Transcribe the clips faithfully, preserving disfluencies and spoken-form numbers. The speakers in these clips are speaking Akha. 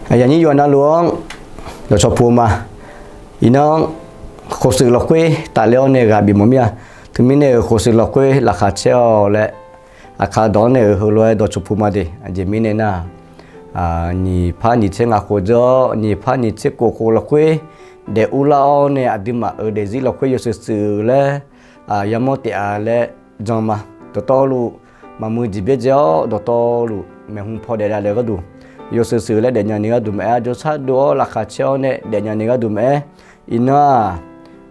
Aqyuif aqnyir yawqha navluf-anr dawqcawq puq ma. Iqnan, khof shuif lafkhoer tafler-awr nae ghaq bif mawf mir-a. Teumirnae-euq khof shuif lafkhoer laqkhaq caer-awq laer, aqkaq dawq-anr nae-euq heulof-aer dawqcawq puq ma de. Aqjeq mirnae nar, nyiq par nyiq tser ngaq khof dzeur-awr, nyiq par nyiq tser kof khof lafkhoer daef urlar-awr nae aqduimaf-euq daefzir lafkhoer yawshuif shuif laer yamawr taef-a laer jan ma. Dawqtawvluf maqmuiq jeq byaerdzae-awr, dawqtawvluf maeqhu paw daef davlef gharduq, yawshuif shuif laer daefnya ni gharduq maqaer, jawrshar dov-awr laqkhaq caer-awr nae daefnya ni gharduq maqaer, iqnan-aq,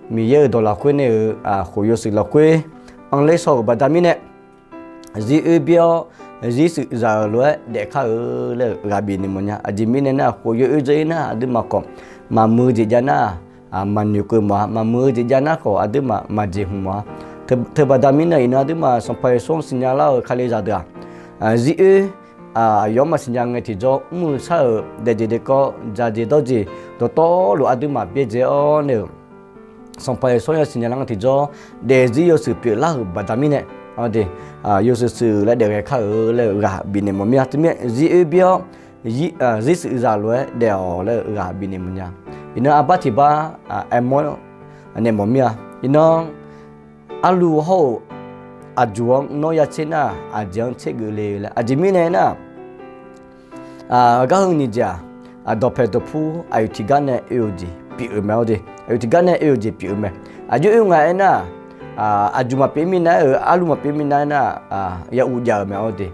Miqyaer-euq dawq lafkhoer nae-euq khof yawshuif lafkhoer anrler shaw-euq baqda mirnae, zir oer byaer-awr, zir shuif zaq-euq lof-aer daef kar-eu laer-euq ghaq bifnaeq mawfnya. Aqjeq mirnae nar, khof yawoer dzeur-ir nar aqduimaf khawf, maqmuiq-eu jeq jav nar, maqnoeq keuv mawf-a. Maqmuiq-eu jeq jav nar khawf aqduimaf maqjeq hmq mawf-a. Teubaqda mirnae iqnan aqduimaf Sanqpaq Yeqsur-anr siqnya lar-euq Kalizaq deuq-aq, zir oer aqyawf-anr maqsiqnya ngae tiqjawr mr-eu shar-euq daefjeq daefkawv, dzaqjeq dawrjeq, dawqtawvluf aqduimaf byaerdzae-awr nae-euq Sanqpaq Yeqsur-anr yasiqnya lar ngae tiqjawr daefzir yawshuif pyeuflar-euq baqda mirnae, de, yawshuif shuif laer daef ghae kar-eu laer-euq ghaq bifnaeq mawf mir-a. Teumirnae zir oer byaer-awr, zir shuif zaq lof-aer daef-awq laer-euq ghaq bifnaeq mawfnya. Iqnan arbar tiq bar aermawr naeq mawf mir-a. Iqnan arluv hawr-euq aqjuq-anr nawr ya tser nar, aqjeq-anr tsergeuf le laer. Aqjeq mirnae nar, gar heu nyiq jeq-aq, dawqpaeq dawqpur aqyuif tiqgar nae oe-euq jeq pyeuf-euq mae-awr de. Aqyuif tiqgar nae oe-euq jeq pyeuf-eu mae. Aqjox oe nga aernar, aqjuq maqpyeuf mirnav-aer-euq, arluv maqpyeuf mirnav aernar, ya uv jav-euq mae-awr de.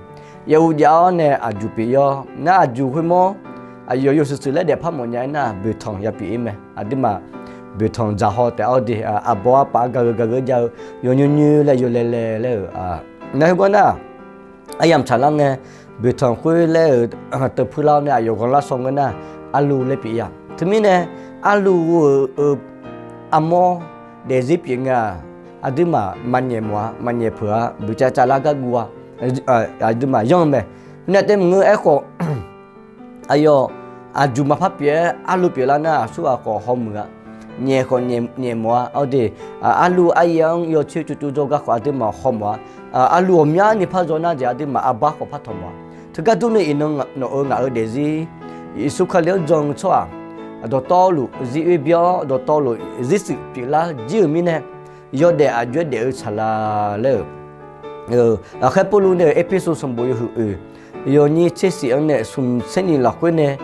Ya uv jav-awr nae aqjuq pyeuf-ir-awr nar, aqjuq khoermawr aqyawf yawshuif shuif laer daefpar mawfnya aernar, boeqtanq ya pyeuf-ir mae. Aqduimaf boeqtanq dzaqhaw taef-awr de, aqbawr arpaf-anr gaq-eu gaq-eu jav-eu, yawnyoer nyoer laer yawlae lae laer-euq, nar khoergar nar, aryamq tsaqlar ngae, boeqtanq khoer laer-euq teupuir lar-awr nae aqyawf ghanrlar shaw ngeur nar, arluv laer pyeuf-ir-a. Teumirnae, arluv-euq armawr daefzir pyeuf ngae-aq, aqduimaf maqnyaef mawf-a, maqnyaef peuq-a, buiqcav cavlar gar guv-a, aqduimaf yanr-eu mae. Khoernav taef maqngeur aerkhawf, aqyawf aqjuq maqpar pyeuf-aer arluv pyeuflar nar, aqsurghaq khawf hawmuiq-a. Nyaef khawf nyaef mawf-a-awr de, arluv aryaer-anr yawcoer cuvcuv jawrgar khawf aqduimaf hawmawf-a. Arluv ghawqmyani par zaw nar jeq aqduimaf arbar khawf par tanq mawf-a. Teugar durni iqnan nawq-euq ngaq-euq daefzir, Yeqsur Kali-anr jan-eu tsawrhaq dawqtawvluf zir oer bya-awr, dawqtawvluf zir shuif pyeuflar jir-euq mirnae, yawdaef aqjox-aer daef-eu tsaqlaq laer-euq Ghaqkhaer Pawrluv nae-euq Erpersu sanqbof yawhuiq oeq, yawnyir tser shif-anr nae smq tser ni lafkhoer nae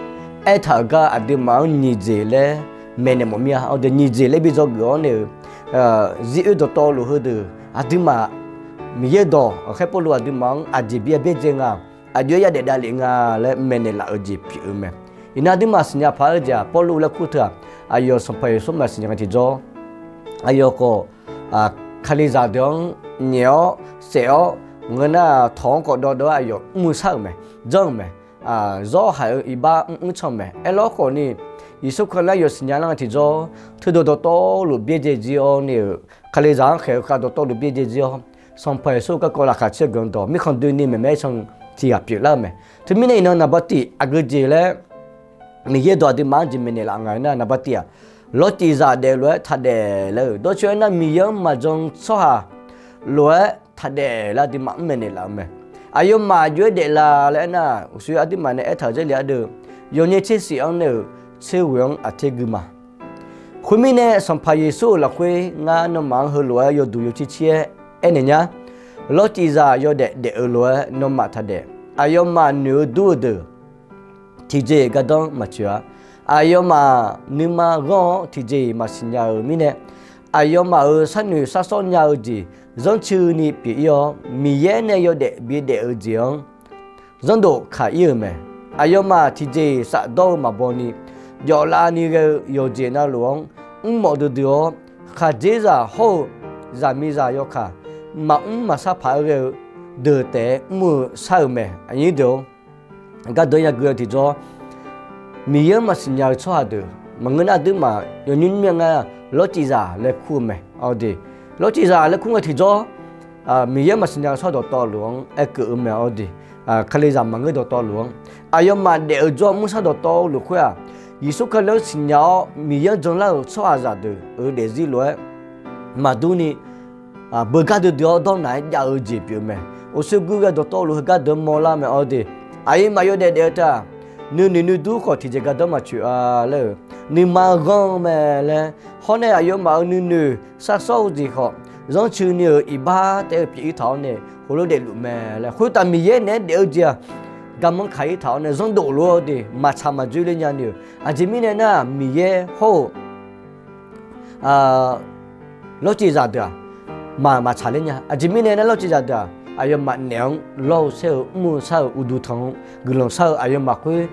aertaq-euq gar aqduimaf-anr nyiq jeq laer maeqnaeq mawf mir-a. Awq deuq nyiq jeq laer bi dzawgeuf-awr nae-euq, zir oer dawqtawvluf heudeuq aqduimaf Miqyaer dawq Ghaqkhaer Pawrluv aqduimaf-anr aqjeq byaerdzae nga, aqjox-aer yadaef davlef nga laer maeqnaeq laf-eu jeq pyeuf-eu mae. Iqnan aqduimaf siqnya paq-aer jeq-aq, Pawrluv laer kur teu-aq, aqyawf Sanqpaq Yeqsur maqsiqnya ngae tiqjawr, aqyawf khawf, Kalizaq deuq-anr nyaef-awr saef-awr ngeur nar, tawq-anr khawf dawv dawv-aer aqyawf mr-eu shar-euq mae, janr-euq mae. Zawr haiq-eu iqbax mrmr can-eu mae. Aerlawr khawfni, Yeqsur Kali-anr yawf siqnya lar ngae tiqjawr, teudeuq dawqtawvluf byaerdzae jir-awr ni-euq, Kalizaq-anr khaeq-eu khav dawqtawvluf byaerdzae jir-awr, Sanqpaq Yeqsur garkawv laqkhaq caer-eu guiqlanq dawq mirkhanq doeni maeqmaeq-aer can tiqghaq pyeuflar-eu mae. Teumirnae iqnan naqba tif aqgeujeq laer Miqyaer dawq aqduimaf-anr jeq maeqnaeq laf nga-eu nar, naqba tif-aq, lawrcif zaq daef-eu lof-aer taqdaef laer-euq dawrcoer-aer nar, Miqyaer-anr maqjan tsawrhaq lof-aer taqdaef laer aqduimaf-anr maeqnaeq laf-eu mae. Aqyawfmaf aqjox-aer daeflar laer aernar, uqshoe aqduimaf nae aertaq-euq Jarlif ardeuv, yawnyir tser shif-anr nae-euq tser ghoeq-anr aqter gui ma. Khoermirnae, Sanqpaq Yeqsur-euq lafkhoer ngar nawmaf-anr heulof-aer yawduq yawcir cir-aer aernaeq nya. Lawrcif zaq yawdaef daef-eu lof-aer nawmaf taqdaef. Aqyawfmaf noeq-eu dur-eu deuq tiqjeq-iq gardanr maqtsoeq-a. Aqyawfmaf nuima ghanr-awr tiqjeq-iq maqsiq nya-euq mirnae, aqyawfmaf-euq sharnoeq sharsawr nya-eu jeq zanrcuini pyeuf-ir-awr, Miqyaer nae yawdaef bidaef-eu jeq-anr zanrdof kaq-ir-euq mae. Aqyawfmaf tiqjeq-iq shafdawr-eu maqbaw ni, jawflav ni ghae-eu yawqjeq navluf-anr mrmawf duidui-awr, khaqdzerzaq hawr-eu zaqmiqzaq yawkaq maqmr maqshar paq-aer ghae-eu deuq taef-aer mr-eu shar-euq mae. Aqnyir deuq-or, gardeuq-anr yagui-eu tiqjawr, Miqyaer-anr maqsiq nya-eu tsawrhaq deuq maqngeur nar, aqduimaf yawnymr nymr-aer ngar lawrcif zaq laer kur-eu mae. Awq de, lawrcif zaq laer kur ngae tiqjawr, Miqyaer-anr maqsiq nya-eu tsawrhaq dawqtawvluf-anr aerkeuv-eu mae. Awq de, Kalizaq maqngeur dawqtawvluf-anr, aqyawfmaf daef-eu jawr-eu mrshar dawqtawvluf khoer-aq, Yeqsur Kali-anr siqnya-awr Miqyaer-anr janlar-euq tsawrhaqzaq deuq-euq daefzir lof-aer maqdur ni, beugar duidui-awr dawrnaq-aer jav-eu jeq pyeuf-eu mae. Uqshoe gui ghae dawqtawvluf heugar deuq-anr mawrlar mae. Awq de, aqyawfmaf yawdaef daef-eu teu-aq, nuinoeq nuidur khawf tiqjeq gardanr maqtsoeq-a laer-euq nuima ghanr mae laer, hawr nae aqyawfmaf-euq nuinoeq sarsawr-eu jeq khawf, zanrcuini-euq iqbax taef-eu pyeuf-ir taq-awr nae heulof daefluf mae laer, khoertav Miqyaer naeq-aer daef-eu jeq-aq, garmanr kaq-ir taq-awr nae zanrdov lof-awr de maqtsaq maqdzoerler nyani-euq. Aqjeq mirnae nar, Miqyaer hawr-eu lawrcif zaqdeuq-aq, maq maqtsaq ler nya. Aqjeq mirnae nar, lawrcif zaqdeuq-aq, aqyawfmaf naeq-anr lawr-eu saer-eu mr-eu shar-eu uqduq tanq-anr guiqlanq shar-eu aqyawfmaf khoer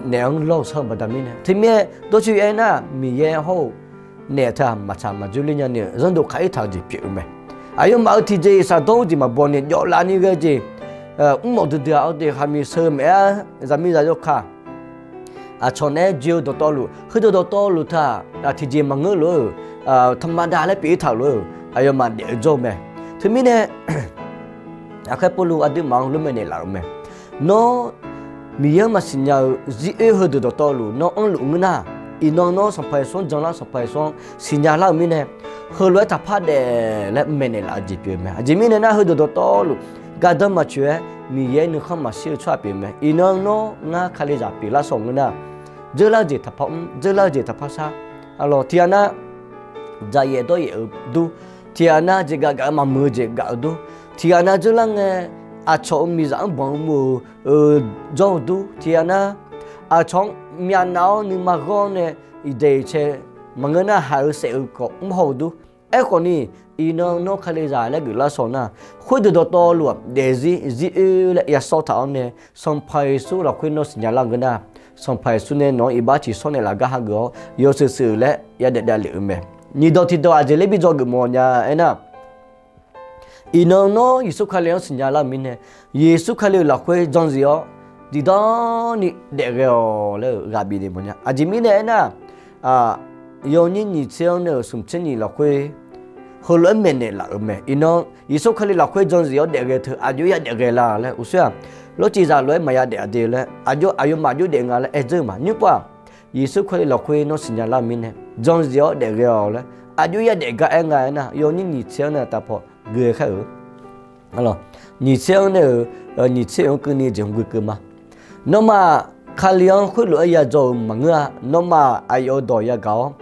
naeq-anr lawr-eu shar-eu baqda mirnae. Teumirnae dawrcoeni aernar, Miqyaer hawr-eu naeq teu-aq maqtsaq maqdzoerler nyani-euq zanrdov kaq-ir taq-eu jeq pyeuf-eu mae. Aqyawfmaf-euq tiqjeq-iq shaqdawr-eu jeq maqbaw ni jawvlaf ni ghae jeq mrmawf duidui-aq, awr de khaqmiq sheu maeq-aer zaqmiqzaq yawkaq aqcawq naeq-aer joe-eu dawqtawvluf, heudeuq dawqtawvluf teu-aq, tiqjeq maqngeur lof-eu, taqmada laer pyeuf-ir taq-euq lof-eu, aqyawfmaf daef-eu jawr-eu mae. Teumirnae aqkhaer Pawrluv aqduimaf-anr lof maeqnaeq laf-euq mae. Nawr Miqyaer-anr maqsiqnya-eu zir oer heudeuq dawqtawvluf nawr anrluf ngeur nar, iqnan nawr Sanqpaq Yeqsur-anr janlar, Sanqpaq Yeqsur-anr siqnya lar-euq mirnae, heulof-aer taqpar daef laer maeqnaeq laf-eu jeq pyeuf-eu mae. Aqjeq mirnae nar, heudeuq dawqtawvluf gardanr maqtsoeq-aer Miqyaer nuikhanr maqshir-eu tsawrhaq pyeuf-eu mae. Iqnan nawr ngar Kalizaq pyeuflar shawr ngeur nar, dzeurlar-eu jeq taqpar mr, dzeurlar-eu jeq taqpar shar. Aqlawq tiqghaq nar, dzaqyaef dawryaef-eu dur, tiqghaq nar jeqgaf gaf-eu maqmuiq-eu jeq gaf-eu dur, tiqghaq nar dzeurlar ngae aqcawq-euq miqzaq-anr banq-eu muiq-eu jawr-eu dur, tiqghaq nar aqcawq-anr myavnav-awr nuima ghanr nae iqdaeq iqcae maqngeur nar haiq-eu saef-eu khawf mr haw-eu dur. Aerkhawf ni, iqnan nawr Kalizaq laer geuflar shawr nar, khoerdeuq dawqtawvluf-aq daefzir zir oer laer yashawr taq-awr nae, Sanqpaq Yeqsur lafkhoer nawr siqnya lar ngeur nar, Sanqpaq Yeqsur nae nawq-anr iqbax tiqshawr naeqlaf gar hageuf-awr yawshuif shuif laer yadaef davlef-eu mae. Nyiqdawq tiqdawq aqjeq laer bi dzawgeuf mawf nya aernar, iqnan nawr Yeqsur Kali-anr siqnya lar-euq mirnae, Yeqsur Kali-euq lafkhoer janzif-awr diqdanr ni daef ghae-awq laer-euq ghaq bif naeq mawf nya. Aqjeq mirnae aernar, yawnyir nyiq tser-anr nae-euq smq tser nyiq lafkhoer heulof-aer maeqnaeq laf-euq mae. Iqnan Yeqsur Kali lafkhoer janzif-awr daef ghae teu aqjox yadaef ghae la laer uqshoer-aq, lawrcif zaq lof-aer maqya daef-a de laer, aqjox aqyawfmaf aqjox daef nga laer aer dzeur-eu ma. Nymr pov-aq, Yeqsur Kali lafkhoer nawr siqnya lar-eu mirnae, janzif-awr daef ghae-awq laer aqjox yadaef gar aer nga aernar, yawnyir nyiq tser-anr nae taqpaw gui-aer khaer-euq. Nyiq tser-anr nae-euq, nyiq tser-anr keuvni jeq hmq gui keuv ma. Nawmaf Kali-anr khoerlof-aer yadzaw-euq maqngeur-a. Nawmaf aqyawf-euq dawq yagaq-awr,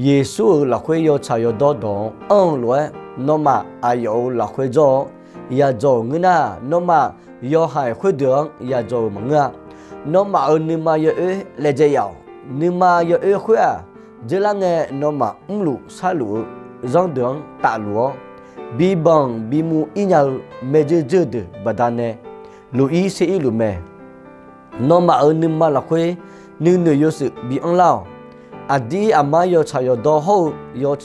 Yeqsur-euq lafkhoer yawtsaq yawdawr dawq-anr anr-eu lof-aer, nawmaf aqyawf-euq lafkhoer jawr-awr yadzaw-euq ngeur nar, nawmaf yawhaiq khoerdeuq-anr yadzaw-euq maqngeur-a. Nawmaf-euq nuima yawoer laejae yaf-awq. Nuima yawoer khoer-aq, dzeurlar ngae nawmaf mrluf sharluf-eu zanrdeuq-anr tafluf-awr, bibanq bimuv ir nya-eu maeqdzeur dzeur deuq baqdanae luf ir ser ir luf mae. Nawmaf-euq nuima lafkhoer nuinoeq yawshuif bi anrlar-awq. Aqdir aqmar yawtsaq yawdawr hawr-eu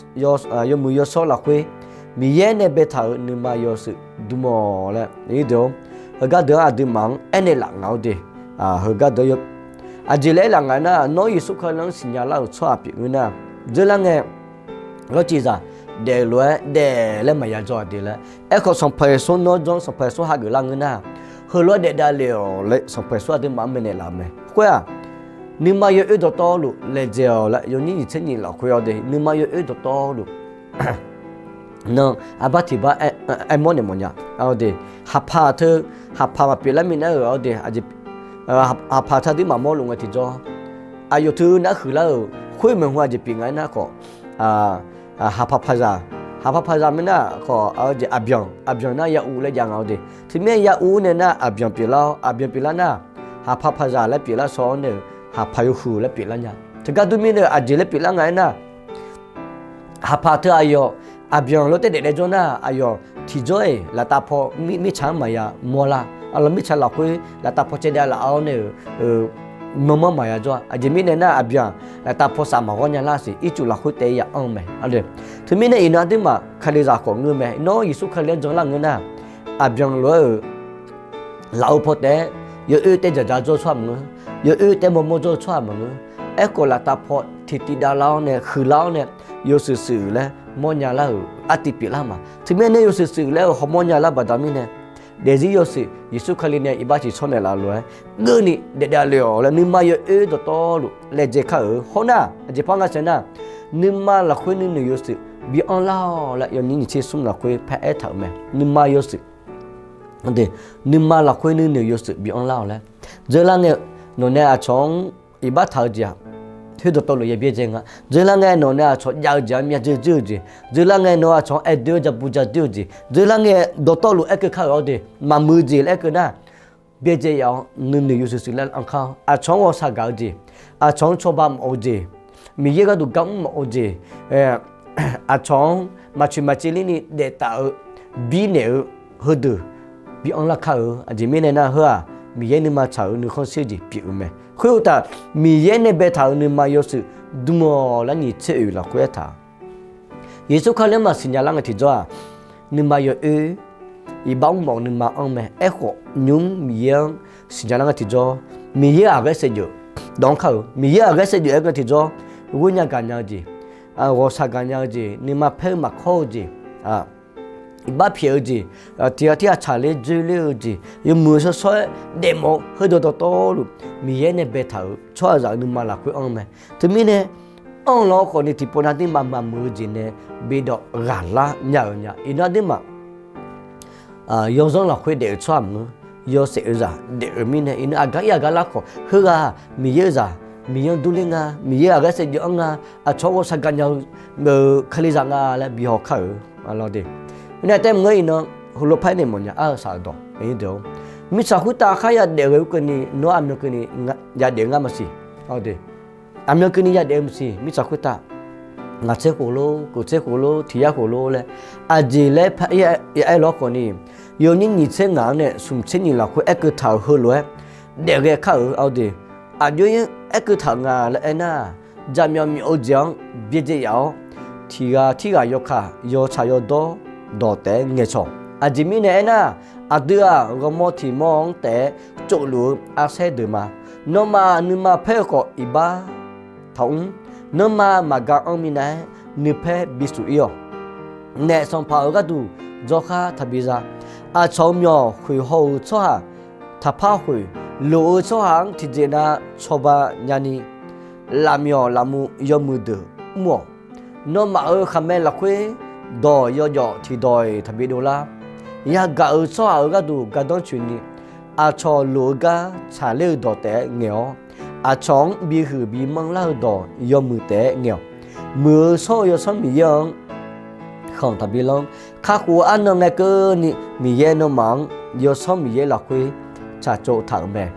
yawmuiq yawshawr lafkhoer, Miqyaer nae baetaq-euq nuima yawshuif dm-awq laer, heugar deuq-anr aqduimaf-anr aernaeq laf ngaq-awr de. Heugar deuq aqjeq laer aerlaf ngaq nar, nawr Yeqsur Kali-anr siqnya lar-euq tsawrhaq pyeuf ngeur nar, dzeurlar ngae lawrcif zaq daef lof-aer daef laer maqya dzaw-a de laer. Aerkhawf Sanqpaq Yeqsur nawr janr, Sanqpaq Yeqsur hageuf lar ngeur nar, heulof-aer daef davlef-awq laer Sanqpaq Yeqsur aqduimaf-anr maeqnaeq laf-eu mae. Khoer-aq, nuima yawoer dawqtawvluf laejae-awq laer yawnyir nyiq tser nyiq lafkhoer-awr de, nuima yawoer dawqtawvluf nan arbar tiq bar aermawr naeq mawfnya-awr de, haqpaq teu, haqpaq maqpyeuf lar minav-euq-awr de, haqpaq teu aqduimaf mawrluf ngae tiqjawr, aqyawf teu nar huiqlar-euq khoer maeqhu aqjeq pyeuf nga aernar khawf, haqpaq paqzaq, haqpaq paqzaq mirnar khawf, aqbyanq, aqbyanq nar ya uv laer jav nga-awr de. Teumirnae ya uv nae nar aqbyanq pyeuflar-awr, aqbyanq pyeuflar nar, haqpaq paqzaq laer pyeuflar shaw-awr nae-euq haqpaq yawhuiq laer pyeuflar nya. Teugar dur mirnae aqjeq laer pyeuflar nga aernar, haqpaq teu aqyawf aqbyanq lof-aer daef daef jawr nar, aqyawf tiqjawr-iq laftav paw mirtsaq-anr maqya mawrlar. Aqlawq mirtsaq lafkhoer laftav paw caevdav laf-awr nae-euq manrmanr maqya jawr-a. Aqjeq mirnae nar aqbyanq laftav paw saf maqghawr nya lar siq. Ircuf lafkhoer taef-aer ya anr-eu mae. Teumirnae iqnan aqduimaf Kalizaq khawf ngeur mae. Nawr Yeqsur Kali-anr janlar ngeur nar, aqbyanq lof-aer-euq laf-eu paw taef-aer yawoer taef dzaqdzaq jawr tsawrhaq maqngeur. Yawoer taef-aer mawrmawr jawr-eu tsawrhaq maqngeur. Aerkhawf laftav paw tiqtiv davlar-awr nae huiqlar-awr nae yawshuif shuif laer mawrnya lar-euq artiv pyeuflar ma. Teumirnae yawshuif shuif laer-euq hawmawr nya lar baqda mirnae, daefzir yawshuif Yeqsur Kali nae iqbax tiqshawr naeqlaf lof-aer geuvni daef davlef-awq laer nuima yawoer dawqtawvluf laejae kar-euq hawr nar, aqjeq par nga saef nar, nuima lafkhoer nuinoeq yawshuif bi anrlar-awq laer yawnyir nyiq tser smr lafkhoer paraer taq-euq mae. Nuima yawshuif nuima lafkhoer nuinoeq yawshuif bi anrlar-awq laer. Dzeurlar ngae Nawq nae aqcawq-anr iqbax taq-eu jeq-aq, khoer dawqtawvluf ya byaerdzae nga. Dzeurlar ngae nawq nae aqcawq jav-eu jeq-anr myavdzeur dzeur-eu jeq, dzeurlar ngae nawq aqcawq-anr aer doer-eu ja bu ja doer-eu jeq, dzeurlar ngae dawqtawvluf aerkeuv kar-euq-awr de, maqmuiq-eu jeq laer aerkeuv nar, byaerdzae yaf-awr nuinoeq yawshuif shuif laer anr kar-awr, aqcawq-anr ghawqshaq gaq-eu jeq, aqcawq-anr cawba mawf-eu jeq, Miqyaer gharduq gar mr mawf-eu jeq, aqcawq-anr maqcoeq maqciv lerni daef taf-eu, birnaeq-eu heudeuq bi anrlar kar-eu. Aqjeq mirnae nar, heu-aq, Miqyaer nuima tsaq-euq nuikhanr sher jeq pyeuf-eu mae. Khoeruqtaf, Miqyaer nae baetaq-euq nuima yawshuif dm-awq laer nyiq tser oeq lafkhoer aertaq Yeqsur Kali-anr maqsiqnya lar ngae tiqjawr-aq, nuima yawoer, iqbax mr mawf-eu nuima anr mae. Aerkhawf, nymr Miqyaer-anr siqnya lar ngae tiqjawr, Miqyaer-euq aqghaer saevdzeuf dawq-anr kar-euq. Miqyaer-euq aqghaer saevdzeuf aer ngae tiqjawr, ghoer nya gaq nya-eu jeq, ghawqshaq gaq nya-eu jeq, nuima paer-eu maqkawr-eu jeq, iqbax pyaeq-eu jeq, tiqghaq tirghaq tsaqler dzoerler-eu jeq, yawmuiq shawrshawr-aer daefmawf-eu heudawq dawqtawvluf, Miqyaer nae baetaq-euq tsawrhaqzaq-euq nuima lafkhoer anr mae. Teumirnae, anr-eu law khawfni tiqpov nav aqduimaf maqmuiq-eu jeq nae bidawv ghaqlar nya-euq nya. Iqnan aqduimaf yawzanr lafkhoer daef-eu tsawrhaq maqngeur, yawshaef-eu zaq daef-euq mirnae, iqnan aqgar ir aqgar lar khawf, heughaq Miqyaer-euq zaq, Miqyaer-anr durler nga, Miqyaer aqghaer saevdzeuf anr nga, aqcawq-anr ghawqshaq gaq nya-eu Kalizaq nga laer bi haw kar-euq. Aqlawq de, nae taef maqngeur iqnan heulof paer naeq mawfnya-eu saq-eu dawq, mirtsaq khoertav kharya daef ghae-eu keuvni nawr aqmyan keuvni yadaef-eu ngar maqsiq. Aqmyan keuvni yadaef-eu maqsiq. Mirtsaq khoertav ngaq tser khof lor, keuq tser khof lor, tiq yar khof lor laer, aqjeq laer aer-awr khawfni, yawnyir nyiq tser ngaq-anr nae smq tser nyiq lafkhoer aerkeuv taq-euq heulof-aer daef ghae kar-euq-awr de, aqjox-aer aerkeuv taq-euq nga laer aernar, jaqmyawf myawf-eu jeq-anr byaerdzae yaf-awr, tiqghaq tirghaq yawkaq yawtsaq yawdawr dawq taef-aer ngaeqcawq. Aqjeq mirnae aernar, aqdui-aq ghawrmawr tiq mawr-anr taef-aer tsovluf-eu arsaer deuq ma. Nawmaf nuima paer-eu khawf iqbax taqmr. Nanrma maqga anr minav-aer nuipaer bisuf ir-awq. Naef sanqpaq-euq gharduq jawrkhar taqbi za. Aqcawq-euq myawq khoeq haw-euq tsawrhaq taqpar khoeq, lof-eu tsawrhaq-anr tiqjeq nav cawba nyani, lafmyawf lafmuv yawmuiq deuq mr-awq. Nawmaf-euq khaqmae lafkhoer dawq yawjawf tiqdawq-iq taqbi dovlar. Yagaq-euq tsawrhaq-euq gharduq gardanr coeqni, aqcawq lof-eu gar tsaqler-eu dawq taef-aer ngaeq-awr, aqcawq-anr bihuiq bimanr lar-eu dawq yawmuiq taef-aer ngaeq-awq. Muiq-eu shawr-eu Yawsanr Miqyaer-anr khanq taqbi lanr. Kakhof-eu arnan ngae keuvni Miqyaer nawmaf-anr Yawsanr Miqyaer lafkhoer tsaqtsov taq-euq mae.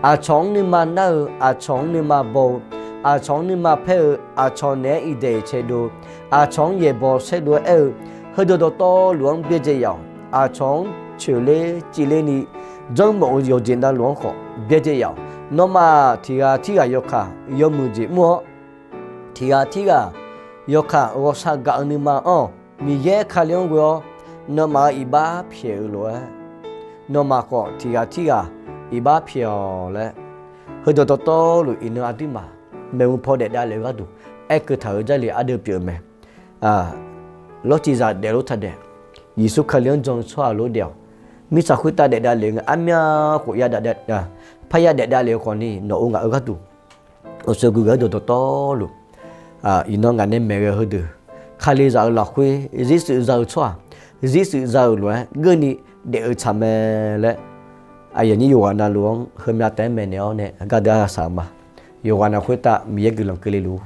Aqcawq-anr nuima nar-eu, aqcawq-anr nuima baw-eu, aqcawq-anr nuima paer-eu, aqcawq naeq-aer iqdaeq iqcae dov, aqcawq-anr yaeqbawq saerdov-aer aer-eu, heudeuq dawqtawvluf-anr byaerdzae yaf-awq. Aqcawq-anr coeqler civler ni janrmawf-eu yawqjeq navluf-anr khawf byaerdzae yaf-awq. Nawmaf tiqghaq tirghaq yawkaq yawmuiq jeq mr-awr, tiqghaq tirghaq yawkaq ghawqshaq gaq-eu nuima anr-awq. Miqyaer Kali-anr ghoe-awr nawmaf-euq iqbax pyaeq-eu lof-aer, nawmaf khawf tiqghaq tirghaq iqbax pyaeq-awq laer, heudawq dawqtawvluf iqnan aqduimaf maeqhu paw daefdav lef-eu gharduq aerkeuv taq-euq Jarlif ardeuv pyeuf-eu mae. Lawrcifzaq daefluf taqdaef, Yeqsur Kali-anr jan-eu tsawrhaq lof daef-awq. Mirtsaq khoertav daefdav lef-eu nga armya khof yadav, parya daefdav lef-eu khawfni nawq-eu ngaq-eu gharduq, uqshoe gui ghae-eu dawqtawvluf, iqnan ngaq nae maeqghae heudeuq, Kalizaq-euq lafkhoer zir shuif za-eu tsawrhaq, zir shuif za-euq lof-aer geurni daef-eu tsaq mae laer, aqyuif aqnyir yawqghaq navluf-anr heumya taef-aer maeqnaeq-awr nae gardeuv arsaq-eu ma. Yawqghaq nav khoertav Miqyaer guiqlanq keuvle luf-ur.